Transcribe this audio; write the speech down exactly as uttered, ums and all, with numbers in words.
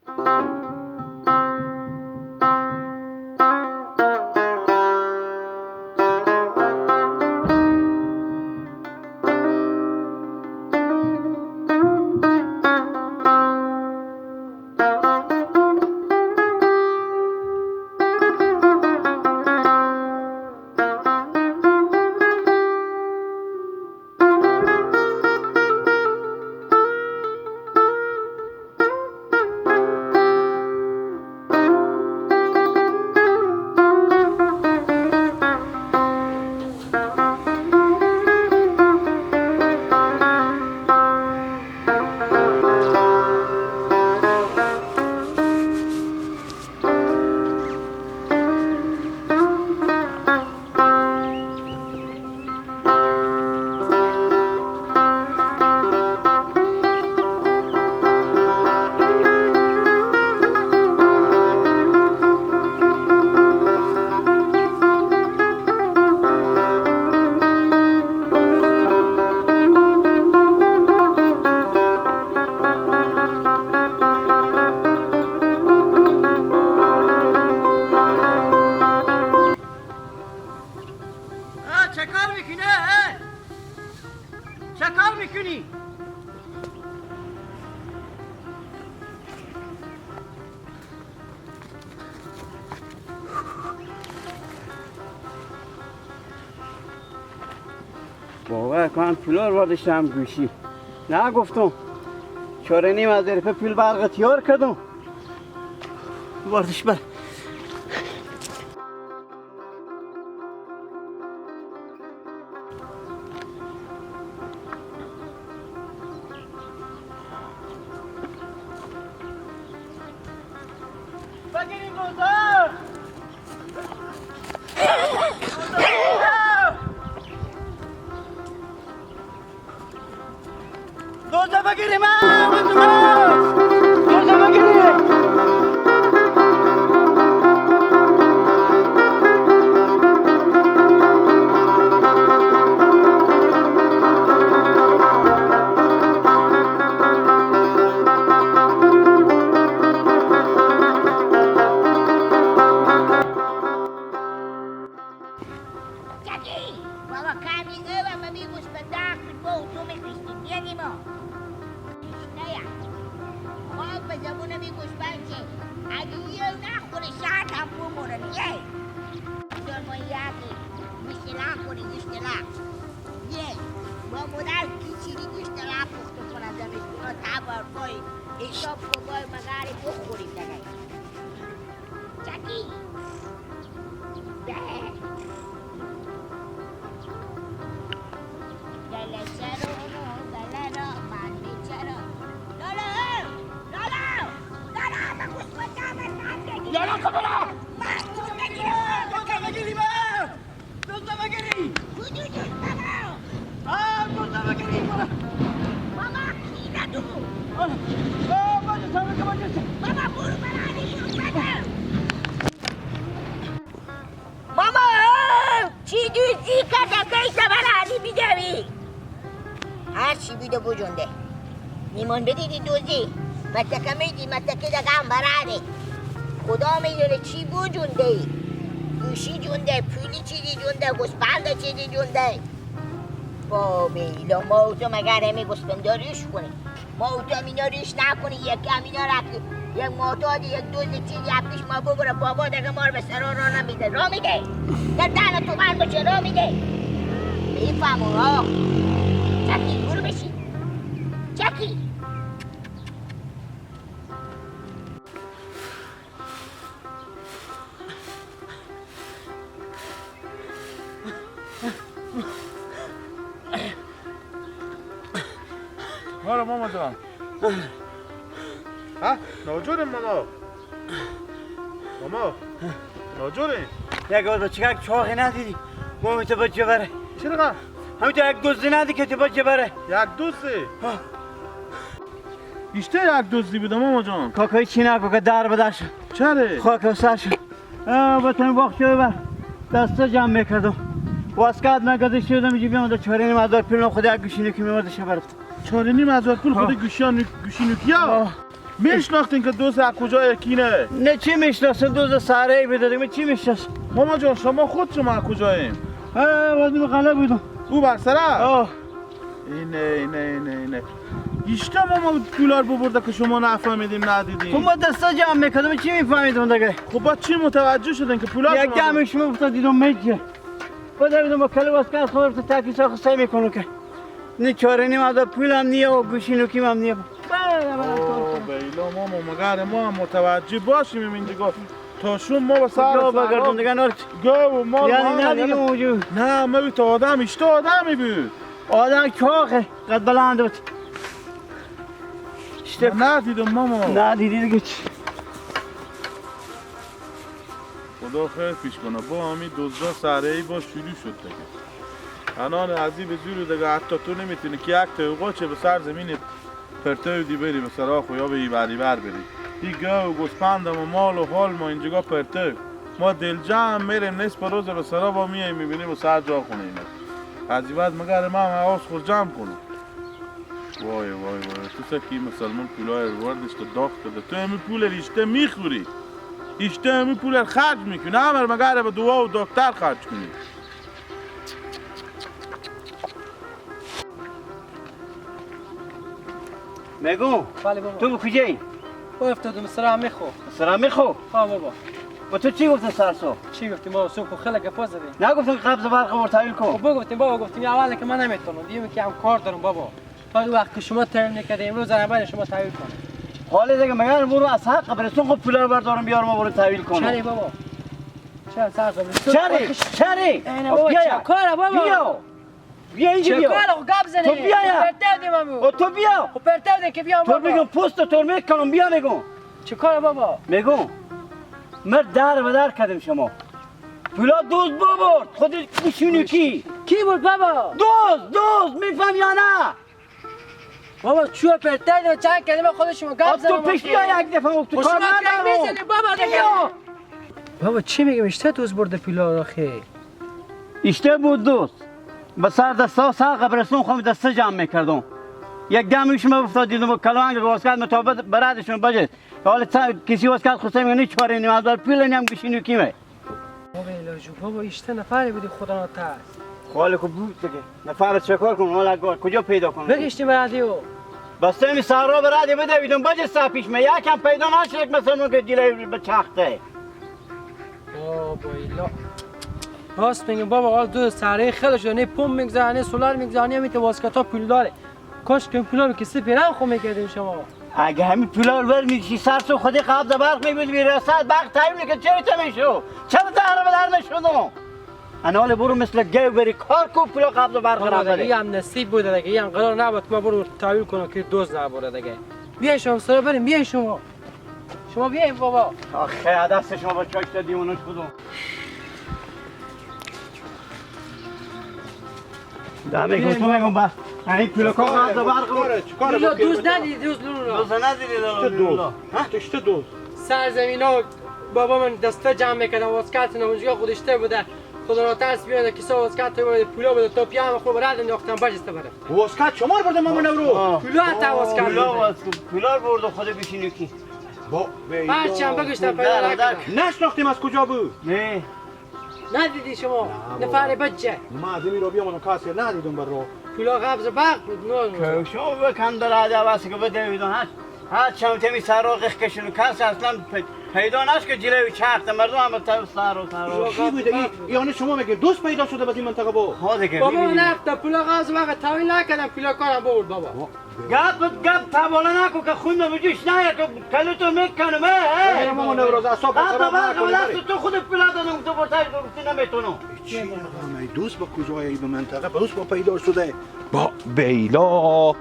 ها، چه کار می‌کنی، ها؟ چه کار می‌کنی؟ باور کن پولار وردشتم گوشی. نه گفتم. چهار و نیم هزار روپیه پول برق تیار کردم. وردش بر. بگیرین دوزه! دوزه بگیریم، آه، دوزه! دوزه بگیریم! چکی! بابا، کامی اوه ممی گوسپنده آخر با اتو می‌کشتیم، یه نیما. نیه. خاک به زبون می گوسپند چه. اگه یه نخوره، شاید هم بمرن. یه. دور ما یکی. گوشتلا کنی، گوشتلا. یه. با مدل کی چیری گوشتلا پخت کنن زمستونا تا بار بای. حساب کو بای مگاری بخوری دیگه. چکی. گله چرا، گله را، من بیچاره. لالا! لالا! لالا! من گوش کجا من نام بگیرم؟ لالا، تو برا! من تو بگیرم! تو بگیری من! دوزه بگیری! کجا دوزه بگیری؟ آه، دوزه بگیری، برو. بابا، کی ندو؟ آه، آه، باجه سر، باجه سر. بابا، برو، برو، علی، برو، برو. ماما، چی دوزی کده کیسه برا علی بیدوی؟ هر چی بیده بجنده. نیمون بدیدی دوزی. متکه میدی، متکه دگم براره. خدا می‌دونه چی بجنده. گوشی جنده، پولی چیزی جنده، گوسپند چیزی جنده. با بیلا ما و تو مگر همی گوسپندا ریش کنی؟ ما و تو همینا ریش نکنی، یکی همینا را که یک معتادی، یک دوزی چیزی پیش ما ببره، بابا دگه مار به سرا را نمیده، را میده. در دهن تو بند باشه، را میده. می‌فهمم ها. چکی، برو بشی. چکی. برو ماما جان. ها؟ ناجورم ماما. ماما. ناجورم. یک بار بچگک چاقی ندیدی. ما می‌تو بچه بره. چرا؟ همیتو یک دوزی ندی که تو بچه بره. یک دوزی؟ ها. بیشتر یک دوزی بودم ماما جان. کاکای چی نکو که در بدش. چره؟ خاک و سرش. آه، بتونی باخت شو بر. دسته جمع می‌کردم. واسکت نگذاشته بودم، اینجا بیام در چهار و نیم هزار پول خود یک گوشینه که می‌آورد شب رفت. چهار و نیم هزار پول خود ها. گوشیان، گوشینوکیا؟ آه. می‌شناختین که دوست از کجای کینه؟ نه، چی می‌شناسم؟ دوست سهره‌ای بوده دیگه، من چی می‌شناسم؟ ماما جان، شما خود شما از کجایین؟ ها، وزیر غله بودم. او بر سره؟ آه. اینه، اینه، اینه، اینه. ایشته ماما پولار ببرده که شما نفهمیدیم، ندیدیم. خب ما دستا جمع می‌کردم، چی می‌فهمیدم دیگه؟ خب با چی متوجه شدین که پولار یک شما دم شما افتاد دیدم میگه. خدا بدون با کلو واسه کار خور تو تاکی ساخ سعی می‌کنم که. نه چاره نیم از پولم نیه و گوشی نوکیم هم نیه. بله، بله، کار آه، کنم. بیلا ماما، مگر ما هم متوجه باشیم این دیگه. تا شون ما به سر کجا سر بگردون دیگه نارت؟ گو ما یعنی ما ندیدیم نه. اونجا. نه، ما بی تو آدم، اشته آدمی بود. آدم چاقه، قد بلند بود. اشته. من ندیدم ماما. ندیدی دیگه چی؟ خدا خیر پیش کنه. با همین دزدا سهره‌ای با شروع شد دیگه. انان از این به زور دیگه حتی تو نمی‌تونی که یک تا اوقا چه به سر زمین پرتو دی بری به سرا خو یا به ای بری بر بری. دی گو و گوسپندم و مال و حال ما اینجا پرتو. ما دلجم می‌ریم نصف روز به سرا با میایم می‌بینیم و سر جا خونه اینا. از این بعد مگر ما هم حواس خود جمع کنم. وای، وای، وای. تو سکی مسلمان پولای رو وردش تو داغ کرده. تو همین پول ریشته می‌خوری. ایشته همین پول خرج می‌کنی. همه مگر به دوا و دکتر خرج کنی. میگو، بله بابا. تو به کجایی؟ با افتادم سرا میخو. سرا میخو؟ ها بابا. و تو چی گفتن سر صبح؟ چی گفتیم بابا؟ صبح خو خیلی گپا زدیم. نگفتن که قبض برق رو تحویل کن؟ خب بگفتیم بابا، گفتیم اول که من نمیتونم، دیگه که هم کار دارم بابا. تا این وقت که شما تحویل نکرده، امروز هم باید شما تحویل کنم. حالا دیگه مگر برو از حق برسون، خب پولا رو بردارم بیارم و برو تحویل کنم. چرا بابا؟ چرا سر صبح؟ چرا؟ چرا؟ اینه خب بابا، بیا چه یا. کاره بابا؟ بیا. بیا اینجا چه بیا. کاره؟ خب گپ زنی. تو بیا یا. پرتو دی مامو. او تو بیا. خب پرتو دی که بیا تو بابا. بگم پوست تو میکنم، بیا بگم. چه کاره بابا؟ میگم، مر در به در کردیم شما. پولا دوز ببرد، خودش بشینی کی؟ کی برد بابا؟ دوز، دوز، می‌فهم یا نه؟ بابا چوه پرتر دیگه، چند کلمه خود شما گپ اب تو زنم پیش بیا یک دفعه، تو خب کار شما گپ ندارم. می‌زنی بابا دیگه. بیا. بابا چی می‌گم؟ اشته دوز برده پولا را خیر. اشته بود دوز. به سر دستا سر قبرستون خودم دسته جمع می‌کردم. یک دم ایش من افتاد دیدم با کلانگ واسکت مطابق برادشون بجه. حالا تا کسی واسکت خود سمیانی چاره نیم از بر پول نیم گوشی نوکیمه. بابا علاجو، بابا اشته نفری بودی خدا نترس. خاله خب بود دیگه. نفر چه کار کنم؟ حالا گار کجا پیدا کنم؟ بگشتی برادیو. بس تمی سهرا برادی بده بیدون بجه سه پیش من. یکم پیدا نشد مثلا که دیله به چخته. بابا ایلا. راست میگم بابا، حال دو سهره خیلی شده. نه پمپ می‌گذاره، نه سولار می‌گذاره، نه می‌ته واسکتا پول داره. کاش که پولا رو کسی پیرن خو می‌کردیم شما. اگه همین پولا رو ور می‌شی، سر سو خودی قبض برق می‌بود، می‌رسد برق تعیین می‌کرد، چرا تو می‌شو؟ چرا زهره به در نشدم؟ انال برو مثل گیو بری کار کو، پولا قبض برق بابا را دیگه بده. یه هم نصیب بوده دیگه، یه هم قرار نبود که ما برو تحویل کنم که دوز نبره دیگه. بیاین شما سرا بریم، بیاین شما. شما بیاین بابا. آخه دست شما با چاش تا دیوانش خودم. دمه گوتو میگم با. این پلکا قبض برق. چیکاره؟ چیکاره؟ یا دوز ندیدی، دوز لولو را. دوز ندیدی لولو. چه دوز؟ ها؟ چه دوز؟ سر زمین ها بابا من دسته جمع می‌کردم، واسکت نمونجگاه خودشته بوده. خدا را ترس بیاده، کسا واسکت بوده، پولا بوده، تا پیام خود برد انداختم، بجسته بره. واسکت شما رو برده ماما نورو؟ آه. پولا تا واسکت پولا بوده. واسکت، پولا برده خود بشینی کی. با هرچی هم بگشتم پیدا نکردم. نشناختیم از کجا بود؟ نه. ندیدی شما؟ نه بابا. نفر بجه. ما از این رو بیامدم کسی ندیدم بر رو. پولا قبض برق بود، نه، نه. که شما بکن در عده واسه که بده بیدون. هر، هر چند تمی سر رو قیخ کشن و کسی اصلاً پ-، پیدا نشد که جلوی چرخ ده مردم هم تا سر و سر رو. پولا کی قبض بوده؟ برق بود. یعنی شما میگه دوست پیدا شده به این منطقه با؟ ها دیگه، بابا، ببینید. نفت پولا قبض برق تحویل نکردم، پولا کارم برد بابا. گپ، گپ تباله نکن که خون به جوش نیاد، که کلوتو می‌کنم، اه، اه. اه، ماما نوروز، اعصاب خراب نکن، بریم. تو خود پلا دادم، تو برتای تو گفتی نمیتونم. چی آقا، می دوست با کجای این منطقه؟ به با پیدا شده. با بیلا.